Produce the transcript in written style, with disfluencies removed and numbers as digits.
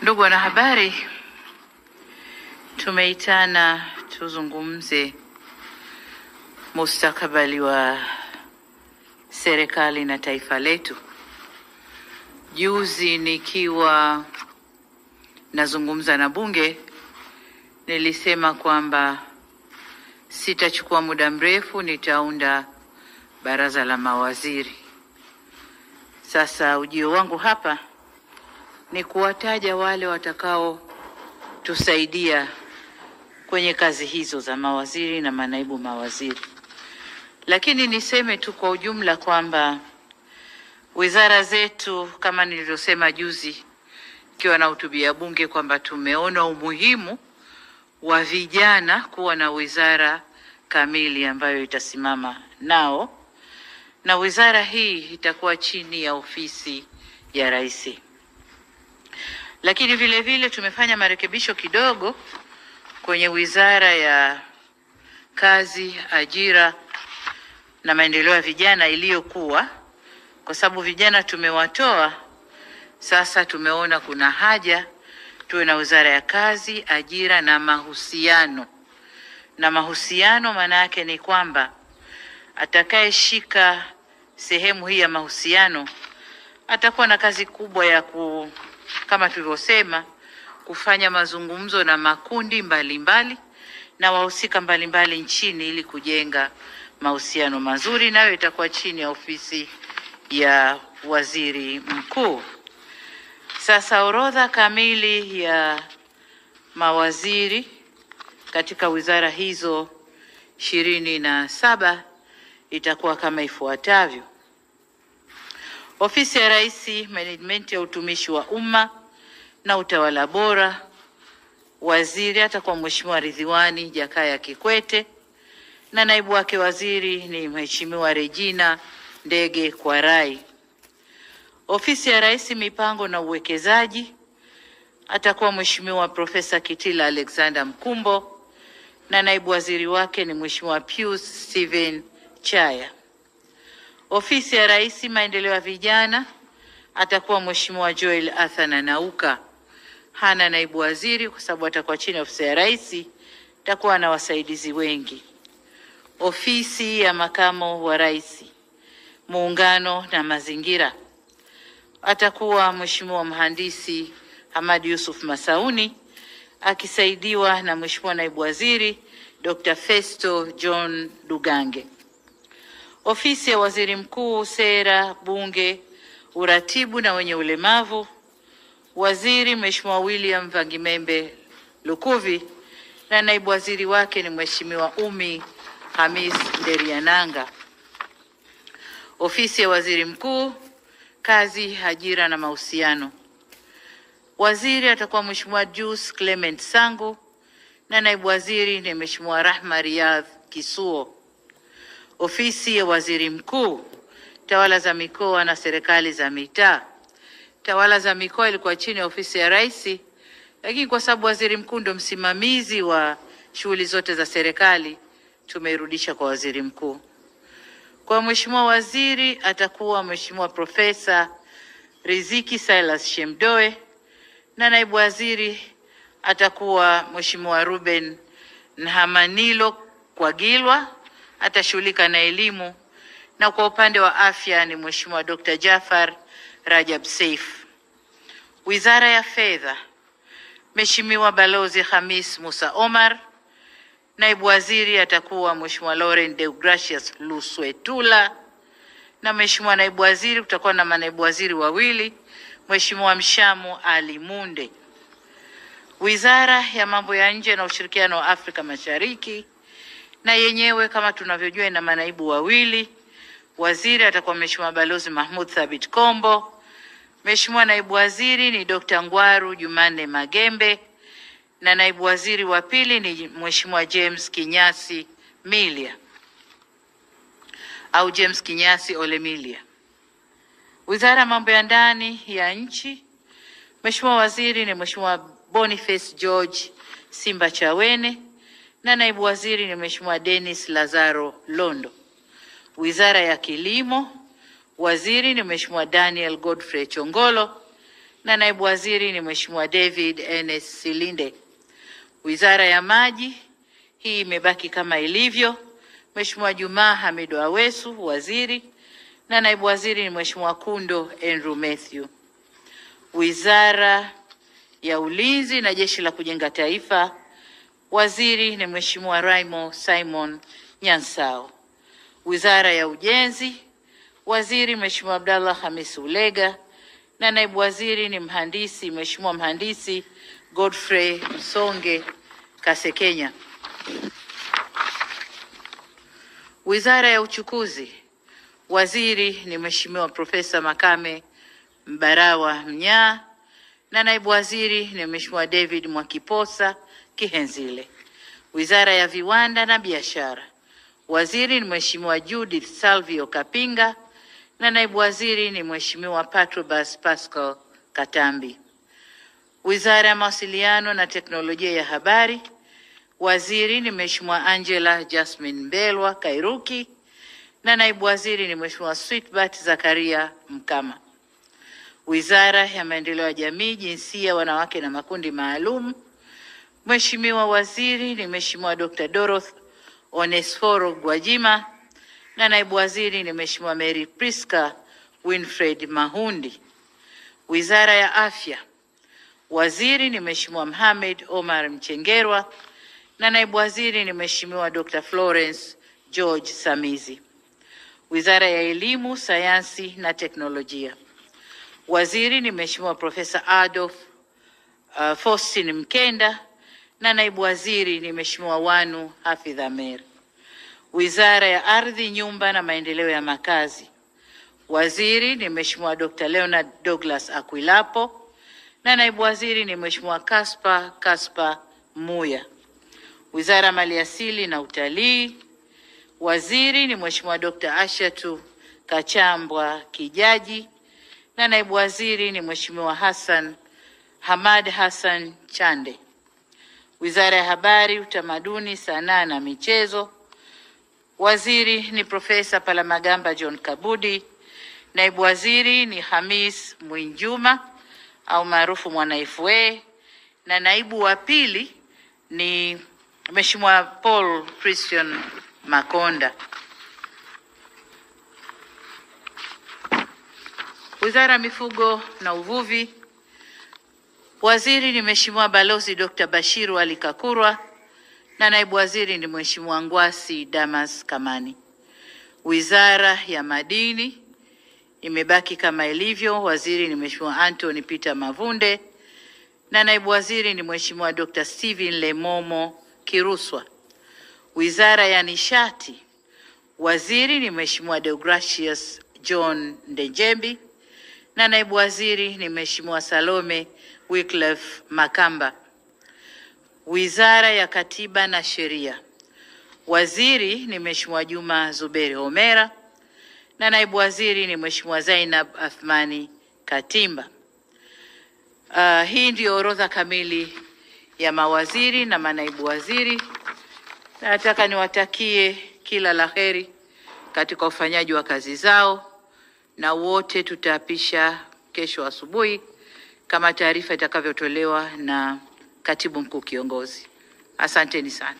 Ndugu wanahabari, tumeitana tuzungumze mustakabali wa serikali na taifa letu. Juzi nikiwa nazungumza na Bunge nilisema kwamba sitachukua muda mrefu, nitaunda baraza la mawaziri. Sasa ujio wangu hapa ni kuwataja wale watakao tusaidia kwenye kazi hizo za mawaziri na manaibu mawaziri. Lakini niseme tu kwa ujumla kwamba wizara zetu, kama nilivyosema juzi nikiwa nahutubia Bunge, kwamba tumeona umuhimu wa vijana kuwa na wizara kamili ambayo itasimama nao, na wizara hii itakuwa chini ya ofisi ya Rais. Lakini vile vile tumefanya marekebisho kidogo kwenye wizara ya Kazi, Ajira na Maendeleo ya Vijana iliyokuwa, kwa sababu vijana tumewatoa, sasa tumeona kuna haja tuwe na wizara ya Kazi, Ajira na Mahusiano. Na mahusiano maana yake ni kwamba atakayeshika sehemu hii ya mahusiano atakuwa na kazi kubwa ya kama tulivyosema, kufanya mazungumzo na makundi mbalimbali na wahusika mbalimbali nchini ili kujenga mahusiano mazuri, nayo itakuwa chini ya ofisi ya Waziri Mkuu. Sasa orodha kamili ya mawaziri katika wizara hizo 27 itakuwa kama ifuatavyo. Ofisi ya Rais, Management ya Utumishi wa Umma na Utawala Bora, waziri atakuwa Mheshimiwa Ridhiwani Jakaya Kikwete na naibu wake waziri ni Mheshimiwa Regina Ndege Kwarai. Ofisi ya Rais, Mipango na Uwekezaji, atakuwa Mheshimiwa Profesa Kitila Alexander Mkumbo na naibu waziri wake ni Mheshimiwa Pius Steven Chaya. Ofisi ya Rais, Maendeleo ya Vijana, atakuwa Mheshimiwa Joel Athana Nauka. Hana naibu waziri kwa sababu atakuwa chini ya ofisi ya Rais, atakuwa na wasaidizi wengi. Ofisi ya Makamu wa Rais, Muungano na Mazingira, atakuwa Mheshimiwa Mhandisi Hamad Yusuf Masauni akisaidiwa na Mheshimiwa Naibu Waziri Dr. Festo John Dugange. Ofisi ya Waziri Mkuu, Sera, Bunge, Uratibu na Wenye Ulemavu, Waziri Mheshimiwa William Vangimembe Lukuvi na naibu waziri wake ni Mheshimiwa Umi Hamis Nderiananga. Ofisi ya Waziri Mkuu, Kazi, Ajira na Mahusiano, waziri atakuwa Mheshimiwa Juice Clement Sangu na naibu waziri ni Mheshimiwa Rahma Riyadh Kisuo. Ofisi ya Waziri Mkuu, Tawala za Mikoa na Serikali za Mitaa. Tawala za Mikoa ilikuwa chini ya ofisi ya Rais, lakini kwa sababu Waziri Mkuu ndo msimamizi wa shughuli zote za serikali, tumeirudisha kwa Waziri Mkuu. Kwa Mheshimiwa Waziri atakuwa Mheshimiwa Profesa Riziki Silas Shemdoe na naibu waziri atakuwa Mheshimiwa Ruben Nhamanilo Kwagilwa, atashughulika na elimu, na kwa upande wa afya ni Mheshimiwa Dr. Jafar Rajab Seif. Wizara ya Fedha, Mheshimiwa Balozi Hamis Musa Omar, naibu waziri atakuwa Mheshimiwa Lauren Deogracius Luswetula, na Mheshimiwa naibu waziri, kutakuwa na manaibu waziri wawili, Mheshimiwa Mshamu Ali Munde. Wizara ya Mambo ya Nje na Ushirikiano wa Afrika Mashariki, na yenyewe kama tunavyojua ina manaibu wawili. Waziri atakuwa Mheshimiwa Balozi Mahmud Thabit Kombo. Mheshimiwa naibu waziri ni Dr. Ngwaru Jumanne Magembe na naibu waziri wa pili ni Mheshimiwa James Kinyasi Milia au James Kinyasi Olemilia. Wizara ya Mambo ya Ndani ya Nchi, Mheshimiwa waziri ni Mheshimiwa Boniface George Simba Chawene na naibu waziri ni Mheshimiwa Dennis Lazaro Londo. Wizara ya Kilimo, waziri ni Mheshimiwa Daniel Godfrey Chongolo na naibu waziri ni Mheshimiwa David Enes Silinde. Wizara ya Maji hii imebaki kama ilivyo, Mheshimiwa Jumaa Hamidu Awesu waziri na naibu waziri ni Mheshimiwa Kundo Andrew Mathew. Wizara ya Ulinzi na Jeshi la Kujenga Taifa, waziri ni Mheshimiwa Raimo Simon Nyansao. Wizara ya Ujenzi, waziri Mheshimiwa Abdallah Hamis Ulega na naibu waziri ni mhandisi Mheshimiwa Mhandisi Godfrey Msonge Kasekenya. Wizara ya Uchukuzi, waziri ni Mheshimiwa Profesa Makame Mbarawa Mnyaa na naibu waziri ni Mheshimiwa David Mwakiposa Kihenzile. Wizara ya Viwanda na Biashara, waziri ni Mheshimiwa Judith Salvio Kapinga na naibu waziri ni Mheshimiwa Patrobas Pascal Katambi. Wizara ya Mawasiliano na Teknolojia ya Habari, waziri ni Mheshimiwa Angela Jasmine Mbelwa Kairuki na naibu waziri ni Mheshimiwa Sweetbert Zakaria Mkama. Wizara ya Maendeleo ya Jamii, Jinsia, Wanawake na Makundi Maalum, Mheshimiwa waziri ni Mheshimiwa Dr. Dorothy Onesforo Gwajima na naibu waziri ni Mheshimiwa Mary Priska Winfred Mahundi. Wizara ya Afya, waziri ni Mheshimiwa Mohamed Omar Mchengerwa na naibu waziri ni Mheshimiwa Dr. Florence George Samizi. Wizara ya Elimu, Sayansi na Teknolojia, waziri ni Mheshimiwa Profesa Adolf Faustin Mkenda na naibu waziri ni Mheshimiwa Wanu Hafidh Amer. Wizara ya Ardhi, Nyumba na Maendeleo ya Makazi, waziri ni Mheshimiwa Dr. Leonard Douglas Akwilapo na naibu waziri ni Mheshimiwa Kaspa Kaspa Muya. Wizara ya Maliasili na Utalii, waziri ni Mheshimiwa Dr. Ashatu Kachambwa Kijaji na naibu waziri ni Mheshimiwa Hassan Hamad Hassan Chande. Wizara ya Habari, Utamaduni, Sanaa na Michezo, waziri ni Profesa Palamagamba John Kabudi, naibu waziri ni Hamis Mwinjuma au maarufu Mwana FA, na naibu wa pili ni Mheshimiwa Paul Christian Makonda. Wizara ya Mifugo na Uvuvi, waziri ni Mheshimiwa Balozi Dr. Bashiru Ali Kakurwa na naibu waziri ni Mheshimiwa Ngwasi Damas Kamani. Wizara ya Madini imebaki kama ilivyo, waziri ni Mheshimiwa Anthony Peter Mavunde na naibu waziri ni Mheshimiwa Dr. Steven Lemomo Kiruswa. Wizara ya Nishati, waziri ni Mheshimiwa Deogracius John Ndejembi na naibu waziri ni Mheshimiwa Salome Wycliffe Makamba. Wizara ya Katiba na Sheria, waziri ni Mheshimiwa Juma Zuberi Homera na naibu waziri ni Mheshimiwa Zainab Athmani Katimba. Hii ndiyo orodha kamili ya mawaziri na manaibu waziri. Nataka niwatakie kila la heri katika ufanyaji wa kazi zao, na wote tutaapisha kesho asubuhi kama taarifa itakavyotolewa na katibu mkuu kiongozi. Asanteni sana.